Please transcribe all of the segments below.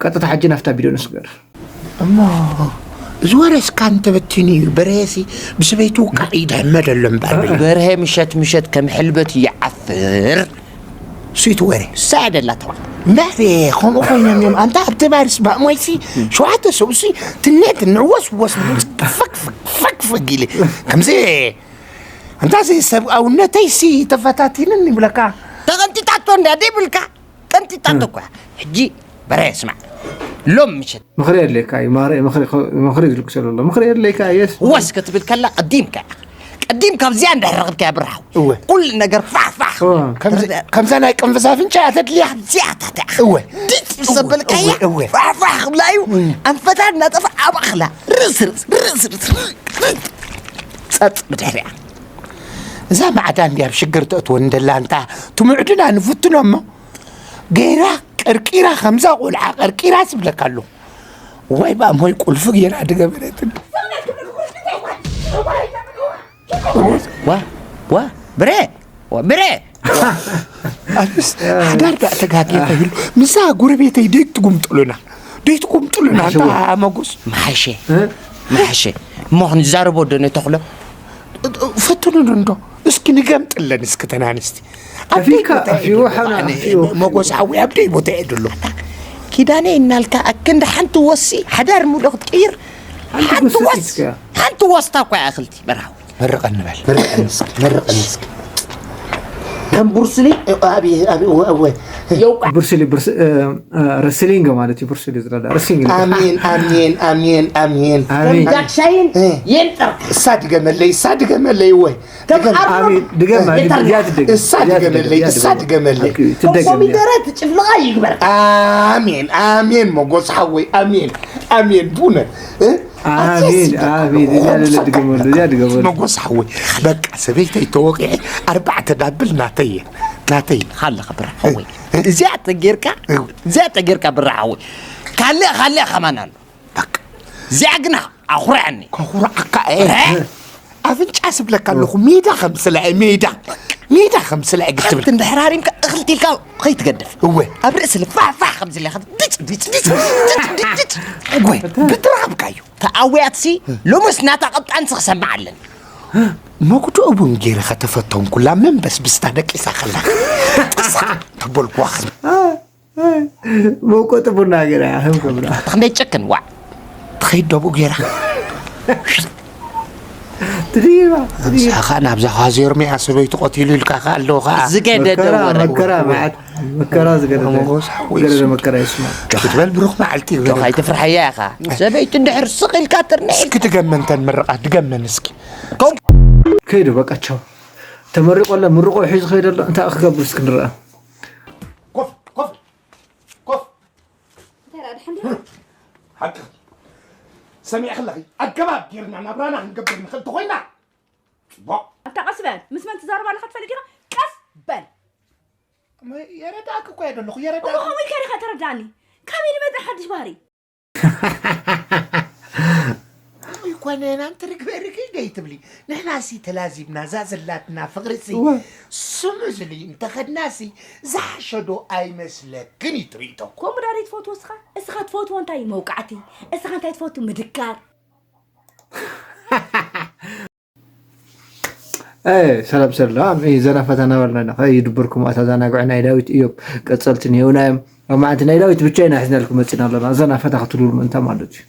ቀጥታ ሕጂ ናብታ ቪድዮ ንስገር። እሞ እዚ ወረ እስካ እንተበቲኑ እዩ። በርሄሲ ብሰበይቱ ውቃዕ ይድሕመ ደሎ እምበር። በርሄ ምሸት ምሸት ከም ሕልበት ይዓፍር። እሱ እዩ እቲ ወረ። እሳ እያ ደላ ተባዕ። እምበር ከምኡ ኮይኖም እዮም። ኣንታ ኣብቲ ባርስ ባእሞይሲ ሸዋተ ሰብሲ ትኔት ንዕወስ ወስ ፈክ ፈክ ፈክ ፈክ ኢለ ከምዚ ኣንታ እዚ ሰብኣውነተይሲ ተፈታቲንን ይብለካ። ተቐንጢጣቶ እንዳ ደይብልካ ቀንጢጣቶ እኳ። ሕጂ በረ ስማዕ፣ ሎም ምሸት ምኽሪ የድልየካ እዩ። ማረ-፣ ምኽሪ፣ ምኽሪ ዝልግሰሉ ኣሎ። ምኽሪ የድልየካ እየስ። ወስ ክትብል ከላ ቀዲምካ ኢኻ። ቀዲም ካብዚኣ እንድሕር ረኽብካያ ብርሃው። እወ። ኩሉ ነገር ፋሕ ፋሕ። እወ። ከምዚ-፣ ከምዛ ናይ ቅንፍዝ ኣፍንጫ እያ ተድልያ። እዚኣ ታታ ኢኻ። እወ። ድጭ ምስ ዘበልካያ እወ፣ እወ። ፋሕ ፋሕ ክብላ እዩ። እም። ኣንፈታ እናጠፍኣ ኣባኽላ። ርስ ርስ፣ ርስ ርስ፣ ርስ። ጸጥ ብድሕሪኣ። እዛ ማዕዳ እንድያ ኣብ ሽግር ተእትወን ደላ እንታ ትምዕድና ንፍትኖ እሞ። ገይራ ቀርቂራ ከምዛ ቆልዓ ቀርቂራ ዝብለካ ኣሎ። ዋይ ባእሞይ ቁልፊ ገይራ ድገበረትን። ዋ፣ ዋ፣ ብሬ፣ ዋ፣ ብሬ። ኣነስ ሓዳር ዳኣ ተጋግየ ተይሉ፣ ምሳ ጎረቤተይ ደይትጉምጥሉና፣ ደይትጉምጥሉና፣ መሓሸ ኣንታ ዋ። መጎስ። መሓሸ፣ እ? መሓሸ። እሞ ክንዛረቦ ዶ ነተኽሎ? ፈትኑን እንዶ፣ እስኪ ንገምጥለን እስኪ ተን ኣንስቲ። ኣብ ደይ ከፊካ፣ ቦታ እየ ከፊዎ፣ ደሎ፣ ሓና፣ ኣነ ከፊዎ። መጎስ ሓዊ ኣብ ደይ ቦታ እየ ደሎ። ኪዳነ እናልካ ኣክንዲ ሓንቲ ወሲ ሓዳር ሙሉ ክትቅይር ሓንቲ ሓንቲ ወሲ ወስ፣ እስከ። ሓንቲ ወስታ እኳ እያ እኽልቲ በርሃዊ። መርቐኒ በል፣ መርቐኒ እስኪ፣ መርቐኒ እስኪ። ከም ቡርስሊ፣ ኣብ፣ ኣብ፣ እወ፣ እወ። የውቃ። ብርስሊ፣ ብርስ-፣ እ፣ እ፣ ረስሊንግ ማለት እዩ። ብርስሊ ዝረዳ ረስሊንግ። ኣሜን፣ ኣሜን፣ ኣሜን፣ ኣሜን። ኣሜን። ከም ጃክሻይን እ። የንጠርካ። እሳ ድገመለይ፣ እሳ ድገመለይ፣ እወ። ከም ድገም። ኣርኖልድ ኣሜን። ድገም፣ ኣሜን። የንጠርካ። እዚኣ ትደገም። እሳ እዚኣ ድገመለይ፣ ትደገም። እዚኣ እሳ ትደገም። ድገመለይ። ኦኬ፣ ከም ትደገም። ኮሚደረ ትጭፍልቓ ይግበርካ። ኣሜን፣ ሞጎስ ሓወይ፣ ኣሜን፣ ኣሜን፣ ቡነ። እ? ኣሜን፣ ኣሜን። እዚኣ ለለ ድገመሉ፣ እዚኣ ድገመሉ። መጎስ ሓወይ፣ በቃ ሰበይተይ ተወቂዐ፣ ኣርባዕተ ዳብል ናተይ እየ፣ ናተይ። ካለ ብራ ሓወይ። እዚኣ ተጌርካ፣ እው። እዚኣ ተጌርካ ብራ ሓወይ። ካልእ፣ ካልእ ከማን ኣሎ። በቃ። እዚኣ ግና ኣኹርዐኒ። ከኹርዓካ እየ። እ? ኣፍንጫ ስብለካ ኣለኹ፣ ሜዳ ከም ስለ እየ፣ ሜዳ። ሜዳ ከም ስለ እየ ግትብል። ሓንቲ እንድሕር ሃሪምካ እኽልቲ ኢልካ ከይትገድፍ። እወ። ኣብ ርእሲ ልፋሕፋሕ ከም ዝለካ ድጭ፣ ድጭ፣ ድጭ፣ ድጭ፣ ድጭ፣ ድጭ። እወ። ብትራብካ እዩ። ተኣውያትሲ ሎምስ ናታ ቀብጣንሲ ክሰምዕ ኣለኒ። መጉድኡ እውን ገይረ ከተፈተንኩላ መንበስብስታ ደቂሳ ከላ። ጥሳ ተበልኩዋ። መውቀጢ ቡና ገይራ እያ፣ ህም ክብላ። ክንደይ ጨክን ዋዕ። ትኸይድ ደቡ ገይራ። ትድይባ፣ ትድይባ። ንስኻ ናብዛ ኻዜር ሚያ ሰበይቱ ቀቲሉ ኢልካ ከኣ ኣለዉ ኸኣ። ዝገደደ መከራ፣ ወረ። መከራ፣ መዓት፣ መከራ ዝገደደ። መጎስ ሓወይ ዝገደደ ስሙ። መከራ ይስማ። ክትበል ብሩኽ መዓልቲ ዶ ይግበረልካ። ከይትፍርሓያ ኢኻ። ሰበይቱ እንድሕር ስቕ ኢልካ ትርንዕ እስኪ ኢልካ። ድገመን ተን ምርቓት፣ ድገመን እስኪ። ከይዱ በቃ ቻው። ተመሪቖ ኣሎ፣ ምርቖ ሒዙ ከይዱ ኣሎ። እንታይ ክገብር እስኪ ንርኣ። ኮፍ፣ ኮፍ። ኮፍ። እንታይ ደኣ፣ ደሓን ዲኻ? ሓቅኺ። ሰሚዕኺ ኣለኺ። ኣገባብ ጌርና ናብራና ክንገብር ንኽእል እንተኾይና፣ ጽቡቕ። ኣታ ቀስ በል። ምስ መን ትዛረብ ኣለኻ ትፈልጥ ዲኻ? ቀስ በል። የረዳእኪ እኮ እየ ዘለኹ፣ የረዳእኪ። እሞ ከምኡ ኢልካ ዲኻ ተረዳእኒ? ካበይ ዝመጸ ሓድሽ ባህሪ? ኣይኮነን፣ ኣንቲ ርግበ ርግይ ደይ ትብሊ። ንሕናሲ ተላዚብና፣ እዛ ዘላትና ፍቕሪሲ እወ። ስሙ ዝልዩ እንተኸድናሲ ዝሓሸ ዶ ኣይመስለክን እዩ ትርኢቶ? ከምኡ ዳር ትፈትዎ እስኻ? እስኻ ትፈትዎ እንታይ እዩ መውቃዕቲ? እስኻ እንታይ ትፈቱ ምድካር? ኤ፣ ሰላም ሰላም። ኤ፣ ዘና ፈታ እናበልና ኢና። ከይድብርኩም ኣታ ዛናግዑ ናይ ዳዊት እዮም ቀጸልቲ ነየውና እዮም። ኣብ መዓልቲ ናይ ዳዊት ብቻ ኢና ሒዝናልኩም መጺና ኣለና። ዘና ፈታ ክትብሉ ምእንታ ማለት እዩ።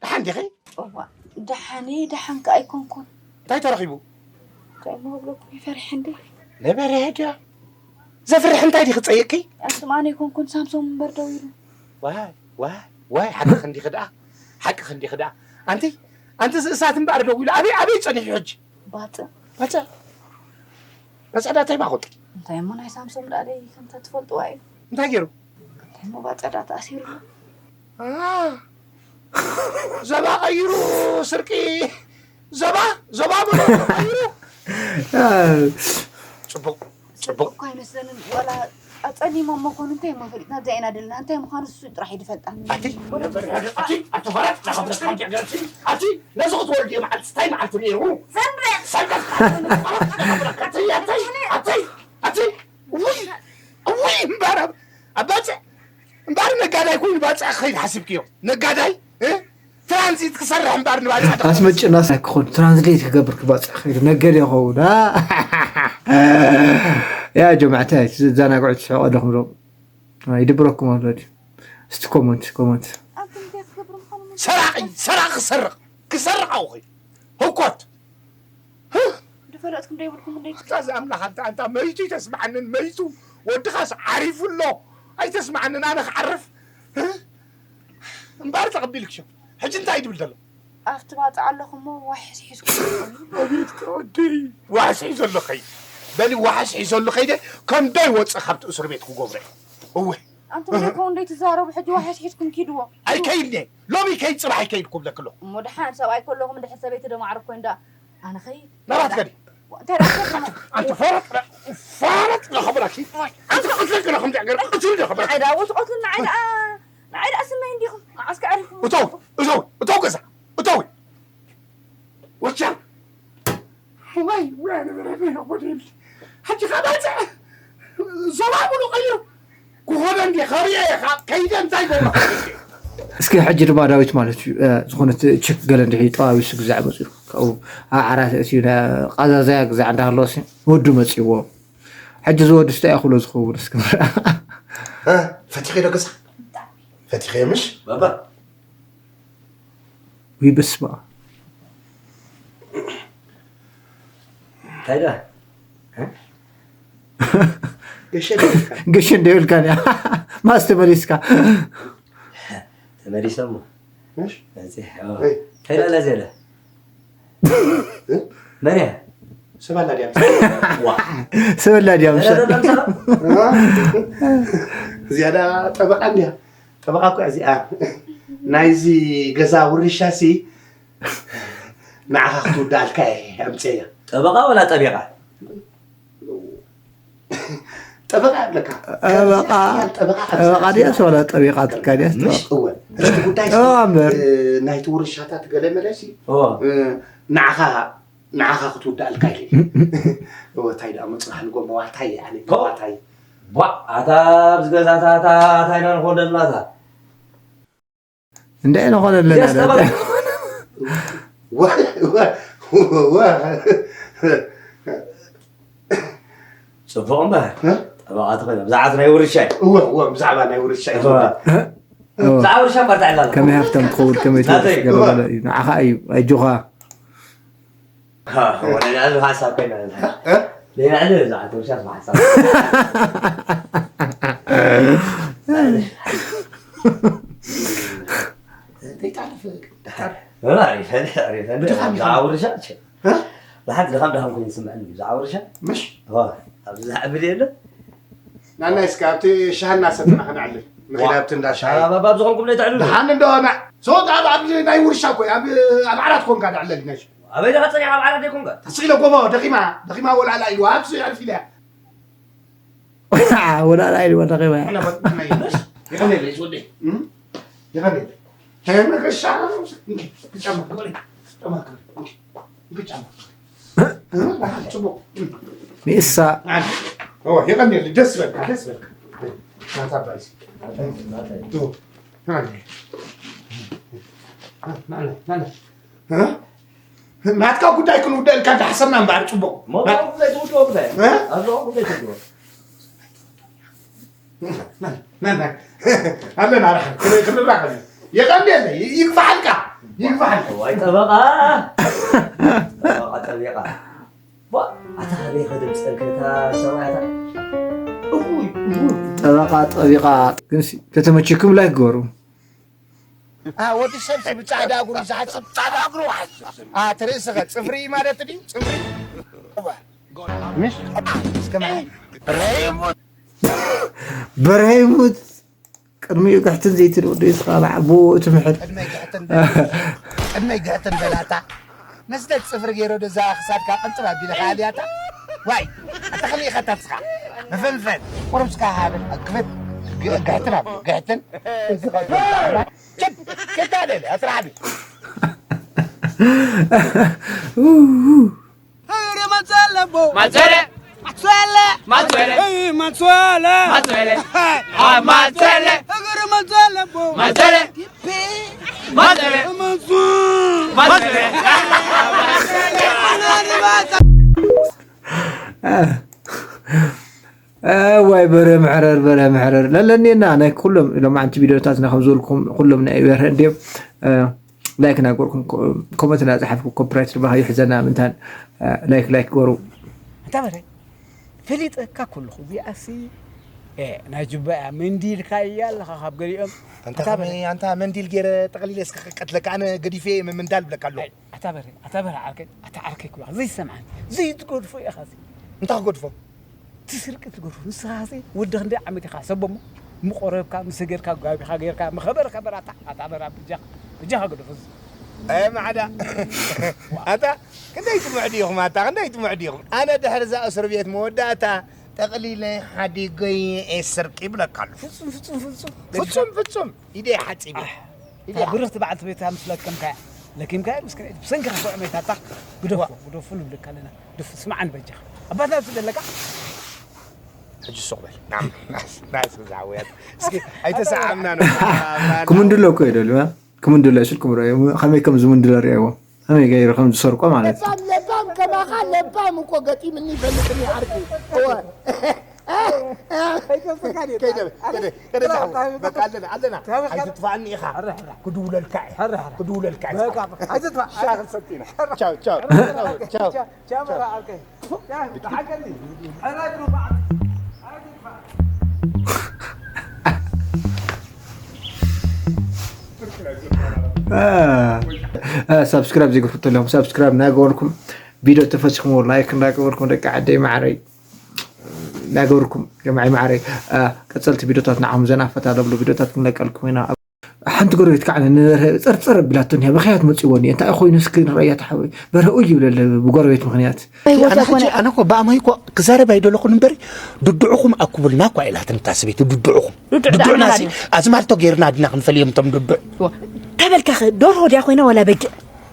ደሓን ዲኺ? እዋ፣ ደሓን እየ፣ ደሓን ከኣ ኣይኮንኩን። እንታይ ተረኺቡ? እንታይ እሞ ክብለኩም እየ፣ ፈሪሐ እንዴ። ነበረ ድያ? ዘፍርሕ እንታይ ዲኺ ጸይቕኪ? ኣንቱም ኣነ ኣይኮንኩን፣ ሳምሶም እምበር ደው ኢሉ። ዋይ፣ ዋይ፣ ዋይ፣ ሓቅኺ እንዲኺ ደኣ። ሓቅኺ እንዲኺ ደኣ። ኣንቲ፣ ኣንቲ እሳት እምበኣር ደው ኢሉ። ኣበይ፣ ኣበይ ጸኒሑ ሕጂ? ባጽዕ። ባጽዕ? ባጽዕ ዳኣ እንታይ ማኾጥ? እንታይ እሞ ናይ ሳምሶም ደኣ ደይ ከምታ ትፈልጥዋ እዩ። እንታይ ገይሩ? እንታይ እሞ ባጽዕ ደኣ ተኣሲሩ። አ፣ ዞባ ቀይሩ ስርቂ። ዞባ፣ ዞባ ብሎ ቀይሩ። አ። ጽቡቕ፣ ጽቡቕ። እኮ ኣይመስለንን። ዋላ ኣጸሊሞም መኾኑ እንታይ እሞ ፈሊጥና፣ ኣብዛ ኢና ደለና። እንታይ ምዃኑ እሱ ጥራሕ እዩ ዝፈልጣ። ኣቲ፣ ኣቲ፣ ኣቲ፣ ኣቲ፣ ነዚ ክትወልድ መዓልቲ፣ እንታይ መዓልቲ ነይሩ? ሰንበት። ሰንበት። ኣቲ፣ ኣቲ፣ ኣቲ፣ ኣቲ፣ ውይ፣ ውይ፣ እምበረ፣ ኣባጽዕ። እምበር ነጋዳይ ኮይኑ ባፅዕ ክኸይድ ሓሲብክዮ? ነጋዳይ እ? ትራንዚት ክሰርሕ እምበር ንባፅዕ ተኸይድ። ኣስመጭናስ ክኾን ትራንስሌት ክገብር ክባፅዕ ክኸይድ ነገድ ይኸውን። አ? ያ ጀማዕታ ትዘናግዑ ትስሕቑ ኣለኹም ዶ? ይድብረኩም ኣሎ ድዩ? እስቲ ኮመንት ኮመንት። ሰራቂ ሰራቂ ክሰርቕ ክሰርቕ ኣውኺ ህኮት ዝፈለጥኩም ዶ ይብልኩም እንደ ኣታ እዚ ኣምላኽ ኣንታ ኣንታ መይቱ ይተስምዓንን መይቱ ወድኻስ ዓሪፉ ኣሎ ኣይተስምዓንን ኣነ ክዓርፍ እምበኣር ተቐቢልክሾ ሕጂ እንታይ ድብል ዘሎ ኣብቲ ባፅዕ ኣለኹ እሞ ዋሕስ ሒዝኩም ኣቤት ከወዲ ዋሕስ ሒዞ ኣሎ ከይ በሊ ዋሕስ ሒዞ ኣሎ ከይደ ከምዶ ይወፅእ ካብቲ እስር ቤት ክገብረ እወ ኣንቱም ደኮ እንደ ትዛረቡ ሕጂ ዋሕስ ሒዝኩም ኪድዎ ኣይከይድኒ ሎሚ ከይድ ፅባሕ ይከይድ ክብለክ ኣለኹ እሞ ድሓን ሰብኣይ ከለኹም ድሕን ሰበይቲ ደማዕርኮ እንዳ ኣነ ኸይድ ናባት ከዲ እንታይ ደኣ ትገብሩ? ኣንቲ ፈረጥ ፈረጥ ለኸብረኪ ኣንቲ ቁትለክ ለኹም ደገር ቁትል ለኸብረ ንዓይ ደኣ ወቲ ቆትል ንዓይ ደኣ ንዓይ ደኣ ስመይ እንዲኹም መዓስ ከዕሪኹም እተው እተው እተው ገዛ እተው ወቻ ወይ ወይ ኣነ በረዶ ይኸቦድ የብሊ ሓጂ ካባፀ ዞባ ሙሉ ቀይሩ ክኾነ እንዲ ከሪአ ከይደ እንታይ ገሎ እስኪ ሕጂ ድማ ዳዊት ማለት እዩ ዝኾነት ችክ ገለ እንድሒ ጠባቢሱ ግዛዕ መፅኡ ካብኡ ኣብ ዓራት እቲ ቃዛዛያ ግዛዕ እንዳሃለወ ወዱ መፅዎ ሕጂ ዝወዱ ስታይ ክብሎ ዝኸውን እስኪ ፈቲኸ ዶ ገዛ ፈቲኸ ምሽ ባባ ውይ በስመ ኣብ እንታይ ደኣ ገሸ እንደብልካ እያ ማስ ተመሊስካ ተመሊሶሞ مش በፂሕ እንታይ ደኣ ለዚ ኣለ መን እያ ሰባላ ድያ ሰበላ ድያ ምሽ ዝያዳ ጠበቃ እንድያ ጠበቃ እኮ እዚኣ ናይዚ ገዛ ውርሻ ሲ ንዓኻ ክትውዳኣልካ እየ ኣምፅያ ጠበቃ ወላ ጠቢቃ ጠበቃ ኣለካ ጠበቃ ጠበቃ ጠበቃ ድያስ ዋላ ጠቢቃ ትካ ድያስ ምሽ እወ እቲ ጉዳይ ሲ፣ እዋ እምበር ናይቲ ውርሻታት ገለ መለሲ ንዓኻ ንዓኻ ክትውዳእልካ ኢለ እወ እንታይ ደኣ መፅናሕ ንጎ መዋታይ ኣነ መዋታይ ቧ ኣታ ኣብዚ ገዛታ ኣታ ታይና ንኾን ደልናታ እንታይ ንኾነ ኣለና ፅቡቕ እምበር ጠበቓ ትኾይና ብዛዕባ ናይ ውርሻ እዩ እወ እወ ብዛዕባ ናይ ውርሻ እዩ ዝውዳ ብዛዕባ ውርሻ እምበር ተዕላላ ከመይ ሃብታም ትኸውን ከመይ ትወርስ ገለገለ እዩ ንዓኻ እዩ ኣጆኻ ወለላ ዝሓሳብ ኮይና ሌላ ዕለ ብዛዕባ ውርሻ ዝሓሳብ ዘይጣርፍ ብሓንቲ ድኻም ድኻም ኮይኑ ይስምዐኒ ብዛዕባ ውርሻ ምሽ ኣብዚ ዝዓብል የለ ናናይ እስከ ኣብቲ ሻሂ እናሰትና ከነዕልል ንኸይድ ኣብቲ እንዳ ሻሂ ኣብ ዝኾንኩም ዘይተዕልሉ ድሓን እንዶ ሶት ኣብ ኣብ ናይ ውርሻ ኮይ ኣብ ኣብ ዓራት ኮንካ ንዕለል ናይ ኣበይ ደኻ ፀኒኻ ኣብ ዓራት ዘይኮንካ ተስኢለ ጎቦ ደኺማ ደኺማ ወላላ ኢሉ ኣብ ስዕርፍ ኢለ ወላላ ኢልዋ ደኺማ ሚእሳ የቀንየልኝ ደስ በልካ ደስ በልካ ናትካ ጉዳይ ክንውደልካ እንዳሓሰብና እምበኣር ፅቡቅ ኣለና ርሓ ክንራኸብ የቐንየለ ይግፋሓልካ ይግፋሓልካ ዋይ ጠበቓ ጠበቓ ጠቢቓ ኣታ ከመይ ከደምፀልከታ ሰማያታ ጠበቓ ጠቢቓ ግን ተተመችኩም ላይክ ገሩ ወዲ ሰብ ብጻዕዳ እግሩ ዝሓስብ ጻዕዳ እግሩ ሓስብ ትርእስኸ ጽፍሪ ማለት ድዩ ጽፍሪ በርሀ ይሙት ቅድሚኡ ግሕትን ዘይትርኢ ወዲ ስኻ ብኡ ትምሕር ቅድመይ ግሕትን በላታ መስደድ ጽፍሪ ገይሮ ደዛ ክሳድካ ቅንጥብ ኣቢለ ከኣልያታ ዋይ ኣታ ከመይ ኢኻ ታትስኻ መፈንፈን ቁርብስካ ሃብል ኣክብት ግሕትን ኣብ ግሕትን እዚ ከታ ደለ ኣስራሓቢ Matswele bo. Matswele. Matswele. Matswele. Hey, Matswele. Matswele. Hey. Ah, Matswele. Matswele. ማዘረ ማዘረ ማዘረ ዋይ በረ መሕረር በረ መሕረር ለለኔና ናይ ኩሎም ሎማዓንቲ ቪድዮታትና ከም ዝበልኩም ኩሎም ናይ በረ እንድዮም። ላይክ እናገበርኩም ኮመንት እናፀሓፍኩም ኮፒራይት ድማ ይሕዘና ምንታን። ላይክ ላይክ ገሩ። ኣታ በረ ፈሊጠካ ኩልኹ እዚኣሲ ናይ ጁባ እያ መንዲልካ እያ ኣለኻ ካብ ገሊኦም። ኣንታ ኣታ በረ ከመይ ኣንታ መንዲል ገይረ ጠቕሊለ እስከ ክቀትለካ ኣነ ገዲፈ እየ ምምንዳል ብለካ ኣለኹ። ኣታ በረ ኣታ በረ ዓርከይ ኣታ ዓርከይ ኩላ ዘይሰምዓን ዘይትገድፎ ኢኻ እዚ። እንታይ ክገድፎ? እቲ ስርቂ ትገድፎ ንስኻ ሲ ወዲ ክንደይ ዓመት ኢኻ ሰብ እሞ ምቆረብካ ምሰገድካ ጋቢኻ ገይርካ ምኸበር ከበር ኣታ ኣታ በረ በጃኻ በጃኻ ገደፎ እዚ። ኣይ ማዕዳ ኣታ ክንደይ ጥሙዕ ዲኹም ኣታ ክንደይ ጥሙዕ ዲኹም? ኣነ ድሕሪ እዛ እስር ቤት መወዳእታ ጠቕሊለ ሓዲገየ እየ ስርቂ ይብለካ ኣለኹ። ፍጹም ፍጹም ፍጹም ፍጹም ፍጹም ኢደይ ሓጺበ። ኢደይ እታ ብርኽቲ በዓልቲ ቤትካ ምስ ለከምካያ ለኪምካያ ምስክነይቲ ብሰንኪ ክስዑ መይታታ ግደፎ ግደፎ ንብለካ ኣለና። ግደፎ ስምዓኒ በጃኻ ኣባትና ትደለካ። ሕጂ ሱቕ በል ናም ናስ ናስ ዝዓወያት እስኪ ኣይተሰዓምና ነው። ክምንድሎ እኮ ይደልዩ ክምንድሎ ስልኩም ረእዮ ከመይ ከም ዝምንድሎ ርእይዎ ከመይ ገይሩ ከም ዝሰርቆ ማለት እዩ። ለባም ለባም ከማኻ ለባም እኮ ገጢምኒ ይፈልጥኒ ዓርኪ እወ ከይደ ከይደ ከይደ በቃ ኣለና ኣለና ኣይትጥፋእኒ ኢኻ ክድውለልካ እየ ክድውለልካ እየ ኣይትጥፋእ ሻኽል ሰቲና ቻው ቻው ቻው ቻው ቻው ቻው ቻው ሳብስክራይብ ዘይገፉ ተለኹም ሳብስክራይብ እናገበርኩም ቪድዮ ተፈሲኹም ላይክ እንዳገበርኩም ደቂ ዓደይ ማዕረይ እናገበርኩም ጀማዒ ማዕረይ ቀፀልቲ ቪድዮታት ንዓኹም ዘና ፈታ ዘብሉ ቪድዮታት ክንለቀልኩም ኢና። ሓንቲ ጎረቤት ከዓ ንበርሀ ፀርፀር ኣቢላቶ እኒሃ በኸያ ትመፅእዎ እኒአ እንታይ ኮይኑ እስኪ ንረእያ ተሓወይ በርሀ ኡይ ይብል ኣለ ብጎረቤት ምክንያት ኣነ ሕጂ ኣነ እኮ ብኣማይ እኮ ክዛረብ ኣይደለኹን እምበሪ ድድዑኹም ኣኩብልና እኳ ኢላትኒ እታ ሰበይቲ ድድዑኹም ድድዑና ኣዝማልቶ ገይርና ዲና ክንፈልዮም እቶም ድድዕ ተበልካ ኸ ዶርሆ ድያ ኮይና ዋላ በጊዕ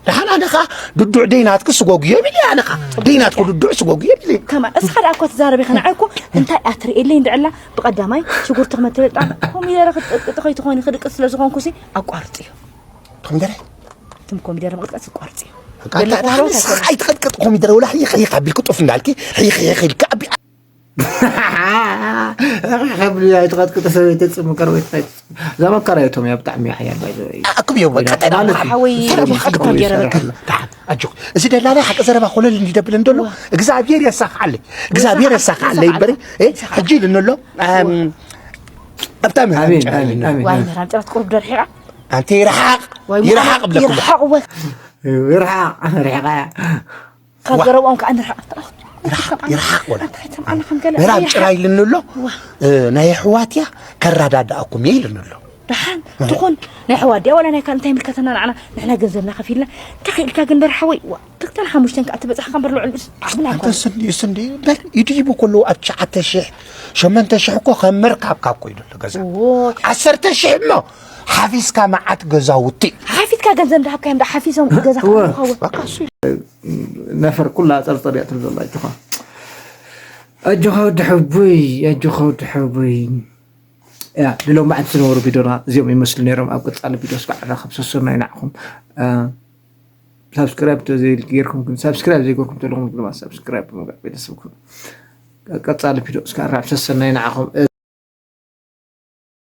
ደሓን ኣነ ኸዓ ድዱዕ ደይናትኪ ስጎጉ የብል እየ ኣነ ኸዓ ደይናትኪ ድዱዕ ስጎጉ የብል እየ ከማ እስኻ ደኣ እኳ ትዛረብ ኢኻ ንዓይ እኮ እንታይ እያ ትርእየለይ እንድዕላ ብቐዳማይ ሽጉርቲ ክመትለጣ ኮሚደረ ክትጥጥጥኸይ ትኾኒ ክድቅስ ስለ ዝኾንኩሲ ኣቋርጥዮ ኮሚደረ ትም ኮሚደረ ምቕጥቀጥ ዝቋርጥ እዩ ኣይትቐጥቀጥ ኮሚደረ ወላ ሕይኽ ሕይኽ ኣቢልኪ ጡፍ እንዳልኪ ሕይኽ ሕይኽ ኢልኪ ኣቢ ከብሉ ኣይትቐጥቅጥ ሰበይቲ ፅም ከርበይት ኣይትፅም እዛ መካራየቶም እያ ብጣዕሚ ሓያል ባይዘወይ ኣክብዮ በቃ ማለት እዩ። ሓወይ ይቅርታ ገይረ በቃ ኣጆ እዚ ደላላ ሓቂ ዘረባ ኮለል እንዲደብል እንደሎ እግዚኣብሔር የሳኽዓለይ እግዚኣብሔር የሳኽዓለይ ይበሪ ሕጂ ኢሉ እንሎ ኣብታ ኣሜን ኣሜን ኣሜን ዋይ መራም ጭራት ቁሩብ ደርሒቓ ኣንቲ ይርሓቕ ይርሓቕ ብለኩም ይርሓቕ ወ ይርሓቕ ርሕቓ ካብ ገረብኦም ከዓ ንርሕቕ ይርሓቕ ይርሓቕ ወላ እንታይ ተምዓና ከም ገለ ምዕራብ ጭራ ኢልኒ ኣሎ ናይ ኣሕዋት እያ ከረዳድኣኩም እየ ኢልኒ ኣሎ ደሓን ትኹን ናይ ኣሕዋት ድያ ዋላ ናይ ካልእ እንታይ ይምልከተና ንዓና ንሕና ገንዘብና ከፊልና እንታይ ክኢልካ ግን በር ሓወይ ዋ ትክተን ሓሙሽተን ከዓ ትበፅሕካ እምበር ልዑል ንኡስ ዓቕምና ኣይኮነን ኣንተ ስንዲ ስንዲ በር ይድይቡ ከለዉ ኣብ ትሽዓተ ሽሕ ሸመንተ ሽሕ እኮ ከም መርካብካ እኮ እዩ ዘሎ ገዛ ዎይ ዓሰርተ ሽሕ እሞ ሓፊስካ መዓት ገዛውቲ ሓፊትካ ገንዘብ እንዳሃብካዮም ዶ ሓፊሶም ገዛ እወ። ክኸውን በቃ እሱ እዩ ነፈር ኩላ ጸርጸር እያ ትብል ዘላ ኣጆኻ ኣጆኻ ወዲ ሕቡይ ኣጆኻ ወዲ ሕቡይ ያ ድሎም በዓል ዝነበሩ ቪድዮና እዚኦም ይመስሉ ነይሮም ኣብ ቀጻሊ ቪድዮ ስጋዕ ራኸብ ሰሰና ይናዕኹም ሳብስክራይብ ተዘይጌርኩም ግን ሳብስክራይብ ዘይገርኩም ተለኹም ድማ ሳብስክራይብ ብምግባር ቤተሰብ ኩኑ ቀጻሊ ቪድዮ እስካብ ራብ ሰሰና ይናዕኹም